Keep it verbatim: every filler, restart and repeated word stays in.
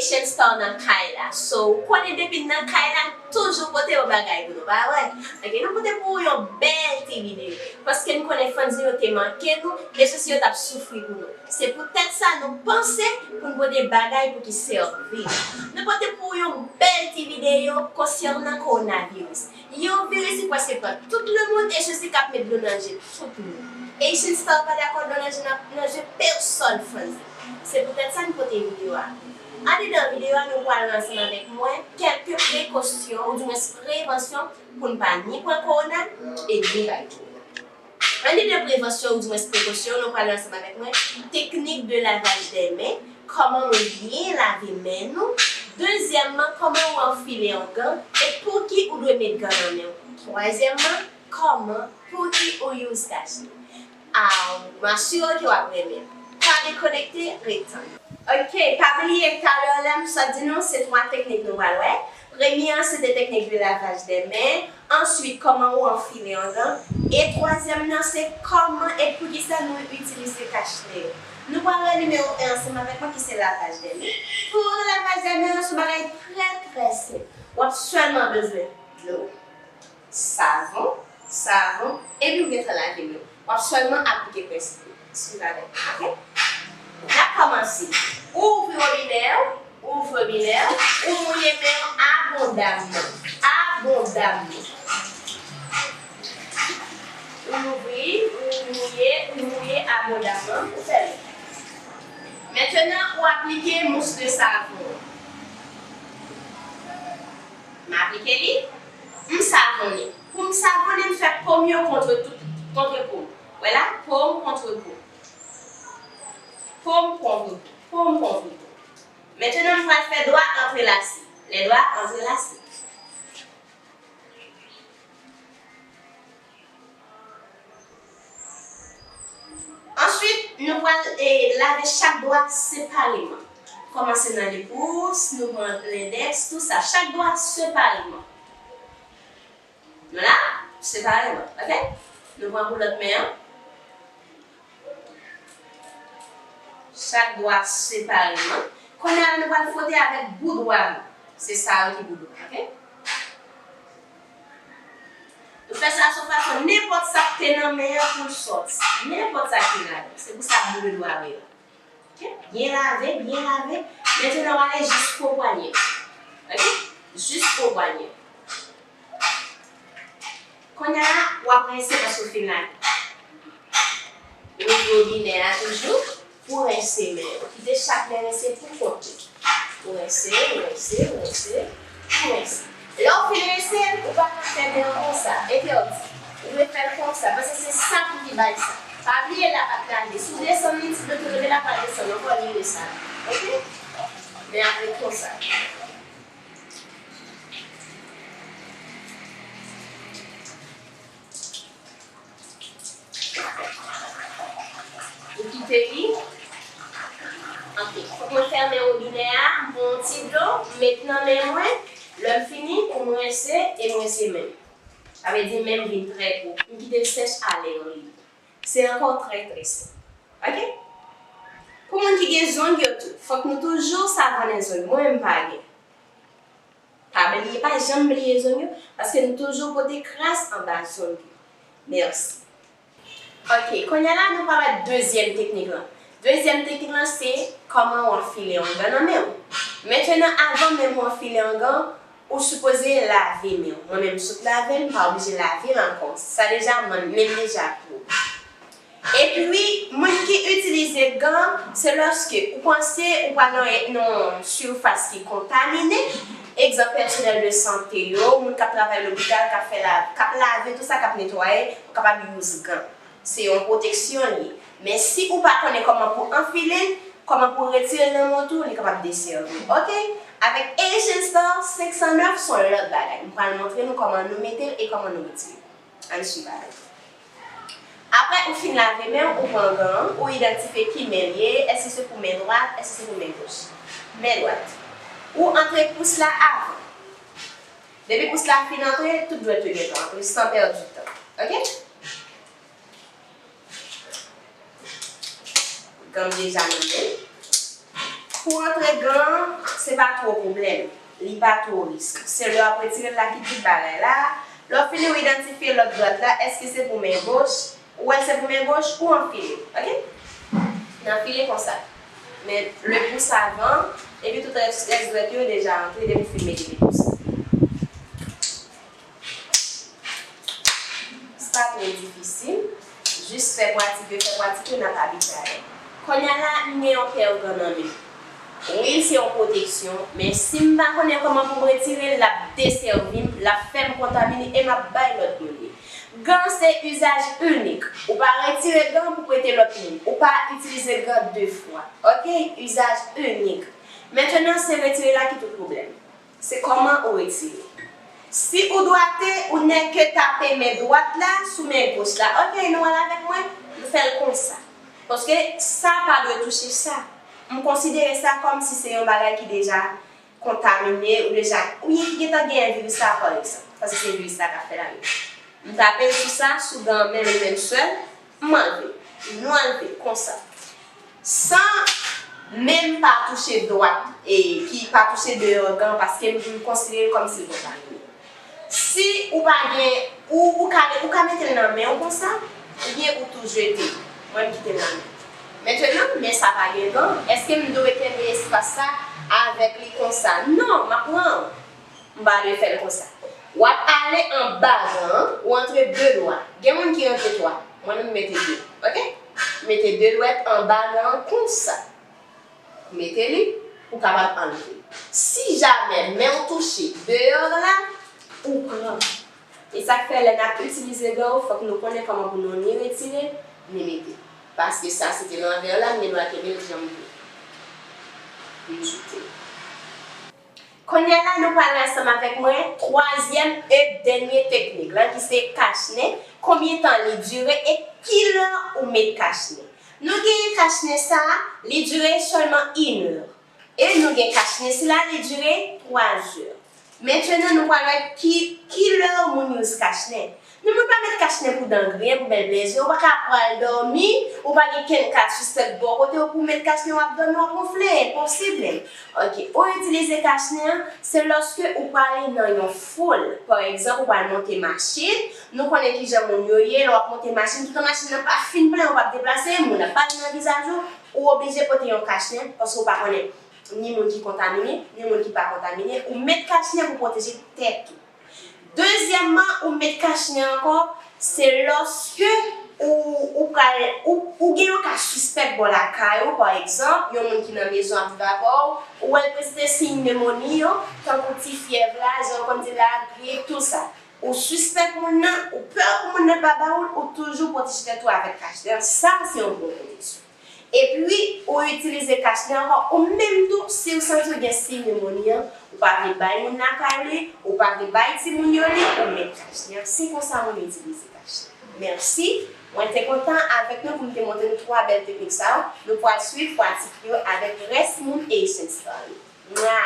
Asian Star nan kay la. So, ou konnen depi n nan kay la, n toujou pote yon bagay pou nou, pa vre? Ok, nou pote pou ou yon bèl ti videyo. Paske n konnen fans yo te manke nou, e sesi yo t ap soufri pou nou. Se poutèt sa nou panse pou n pote bagay pou ki sèvi. Nou pote pou ou yon bèl ti videyo konsènan kowonaviris. Yon viris ki prèske pran tout lemonn e sesi k ap met dlo nan je tout moun. Asian Star pa dakò dlo nan je nan, nan je pèsòn, fans. Se poutèt sa n pote videyo a. Andedan videyo a, nou pral wè ansanm avèk mwen kèlke prekosyon, oudimwens prevansyon, pou n pa ni pran kowona e ni bay kowona. Andedan prevansyon, oudimwens prekosyon, nou pral wè ansanm avèk mwen teknik de lavaj dè men, kòman nou byen lave men nou. Dezyèmman, kòman ou anfile yon gan e pou ki ou dwe met gan nan men w. Twazyèmman, kòman, pou ki ou use kach nez. Ah, m asire ke w ap renmen. Pa dekonekte, ret tann. Ok, pa bliye, talè la m sot di nou, se twa teknik nou pral wè. Premye an, se te teknik de lavaj dè men. Answit, kòman ou anfile yon gan. E twazyèm nan, se kòman e poukisa nou itilize kach nez. Nou pral wè nimewo en ansanm avèk mwen, ki se lavaj dè men. Pou lavaj dè men an, se yon bagay trè, trè senp. W ap sèlman bezwen dlo, savon, savon, epi w gentan lave men w. W ap sèlman aplike prensip yo. Swiv avèk mwen, ok? N ap kòmanse. Ou ouvri wobinè w, ou ouvri wobinè w, ou mouye men w abondamman. Abondamman. Ou louvri, ou mouye, ou mouye abondamman, ou fèmen. Mentenan, ou aplike mous de savon. M aplike li, m savonnen. Pou m savonnen, m fè po m yo kontre tout, kontre po m. Wè la, po m kontre po m. Po m kontre po m, po m kontre po m. Mentenan, m pral fè dwa antrelase. Lè dwa antrelase. Answit, nou pral, eh, lave chak dwa separeman. Kòmanse nan lepous, nou pran lendèks, tou sa, chak dwa separeman. Nou la? Separeman, ok? Nou pran pou lòt men an. Chak dwa separeman. Kounye a, nou pral fwote avèk boudwa nou. Se sa yo ki boudwa, ok? Nou fè sa sou fason nenpòt sa k te nan men an pou l sòti. Nenpòt sa ki ladan. Se pou sa boudwa yo la. Ok? Byen lave, byen lave. Mentenan, w ale jis po pwanyè. Ok? Jis po pwanyè. Kounye a, w ap rense paske w fin lave. Ou ouvri wobinè a toujou pou rense men yo. Kite chak men rense pou kont li. Ou rense, ou rense, ou rense, ou rense. Lè w fin rense l, ou pa ka fè men w konsa. Entèdi. Ou dwe fè l konsa, paske se sa pou ki bay sa. Pa bliye la pa t lave. Si w desann li, ti dlo ki rete la pral desann ankò, li resale. Ok? Men apre konsa. Ou kite li. Ok. Fòk mwen fèmen wobinè a, m pran yon ti dlo, m met nan men mwen. Lè m fini, pou m rense, e m rense men m. Sa vle di men m vin trè pwòp. M kite l sèch alè yon li. Se ankò trè, trè senp. Ok? Pou moun ki gen zong yo tou, fòk nou toujou savonnen zong. Mwen menm m pa gen. Pa bliye, pa janm bliye zong yo, paske nou toujou pote kras anba zong yo. Mèsi. Ok, kounye a la, nou pral wè dezyèm teknik lan. Dezyèm teknik lan, se kòman w anfile yon gan nan men w. Mentenan, avan menm w anfile yon gan, ou sipoze lave men w. Mwen menm, m sot lave l, m pa oblije lave l ankò. Sa deja, men m deja pwòp. Epi, moun ki itilize gan, se lòske ou panse ou pral nan, nan yon sifas ki kontamine, egzanp, pèsonèl de sante yo, moun k ap travay lopital, k ap fè la, k ap lave, tout sa k ap netwaye, ou kapab use gan. Se yon pwoteksyon li ye. Men si ou pa konnen kòman pou anfile l, kòman pou retire l nan men w tou, li kapab desèvi w. Ok? Avèk Asian Star senk san nèf, se yon lòt bagay. M pral montre nou kòman nou mete l e kòman nou retire l. Ann swiv avè m. Apre ou fin lave men w, ou pran gan an, ou idantifye ki men l ye, èske se pou men dwat, èske se pou men goch. Men dwat. Ou antre pous la avan. Depi pous la fin antre, tout dwèt yo gentan antre san pèdi tan. Ok? Gan m deja nan men m. Pou antre gan an, Se pa two pwoblèm, li pa two risk. Se lè w ap retire l la ki tout bagay la. Lè w fini w idantifye lòt dwat la, èske se pou men goch? Ou wè l se pou men goch, ou anfile, ok? N anfile konsa. Men le pous avan, epi tout rès, rès dwèt yo deja antre depi w fin mete le pous. Se pa twò difisil. Jis fè pratik yo, fè pratik yo, n ap abitye avè l. Kounye a la, m gen yon pè gant nan men m. Wi, se yon pwoteksyon, men si m pa konnen kòman pou m retire l, l ap desèvi m, l ap fè m kontamine e m ap bay lòt moun li. Gant se izaj inik. Ou pa retire gant pou prete lòt moun. Ou pa itilize gant de fwa. Ok? Izaj inik. Mentenan, se retire la ki tout pwoblèm. Se kòman ou retire. Si ou dwate, ou nèke tape men dwat la sou men goch la. Ok, nou al avèk mwen, nou fè l konsa. Paske sa pa dwe touche sa. M konsidere sa kòm si se yon bagay ki deja kontamine, ou deja, oubyen ki gentan genyen viris la, pa egzanp. Paske se viris la k ap fè l ale. M tape l sou sa, sou gant an menm, li menm sèl, m anlve. Nou anlve, konsa. San men m pa touche dwat, e ki pa touche deyò gant, paske m, m konsidere l kòm si l kontamine. Si ou pa gen, ou, ou ka, ou ka mete l nan men w konsa, oubyen ou tou jete l. Mwen, m kite l nan men. Mentenan, men sa pa gen gant, èske m dwe kenbe espas sa avèk li konsa? Non, m ap pran. M pa dwe fè l konsa. W ap ale anba gant an, ou antre de dwa. Gen moun ki antre twa. Mwen menm, m mete de. Ok? Mete de dwèt anba gant an konsa. Mete li, ou kapab anlve. Si jamè men w touche deyò la, ou pran. E sa k fè lè n ap itilize gant yo, fòk nou konnen kòman pou nou ni retire, ni mete. Paske sa se te lanvè la, men nou a kenbe l jan m vle. M joute. Kounye a la, nou pral ansanm avèk mwen twazyèm e dènye teknik lan, ki se kachnen. Konbyen tan li dire e kilè ou met kachnen? Nou genyen kachnen sa a, li dire sèlman inè. E nou gen kachnen sila, li dire twazè. Mentenan, nou pral wè ki, kilè moun use kachnen. Ni moun pa met kachnen pou dan griyen, pou bèl plezi. Ou pa ka pral dòmi, ou pa gen kenn ka sispèk bò kote w pou w met kachnen, w ap dòmi, w ap wonfle, enposib menm. Ok, ou itilize kachnen an, se lòske ou prale nan yon foul. Pa egzanp, ou pral monte machin, nou konnen kijan moun yo ye, lè w ap monte machin, toutan machin nan pa fin plen, ou p ap deplase, moun ap pale nan vizaj ou, ou oblije pote yon kachnen, paske ou pa konnen ni moun ki kontamine, ni moun ki pa kontamine, ou met kachnen pou pwoteje tèt ou. Dezyèmman, ou met kachnen ankò, se lòske ou, ou pral, ou, ou gen yon ka sispèk bò lakay ou, pa egzanp, yon moun ki nan mezon ap viv avè w, ou wè l prezante siy nemoni yo, tankou ti fyèv la, jan w konn di la, grip, tou sa. Ou sispèk moun nan, ou pè pou moun nan pa ba ou l, ou toujou pwoteje tèt ou avèk kachnen an, sa se yon bon pwoteksyon. Epi, ou itilize kachnen ankò, ou menm tou, si w santi w gen siy nemoni an, ou pa vle bay moun lakay li, ou pa vle bay timoun yo li, ou met kachnen an. Se konsa moun yo itilize kachnen. Mèsi. Mwen te kontan avèk nou pou m te montre nou twa bèl teknik sa yo. Nou pral swiv pratik yo avèk rès moun Haitian Style. Mwa!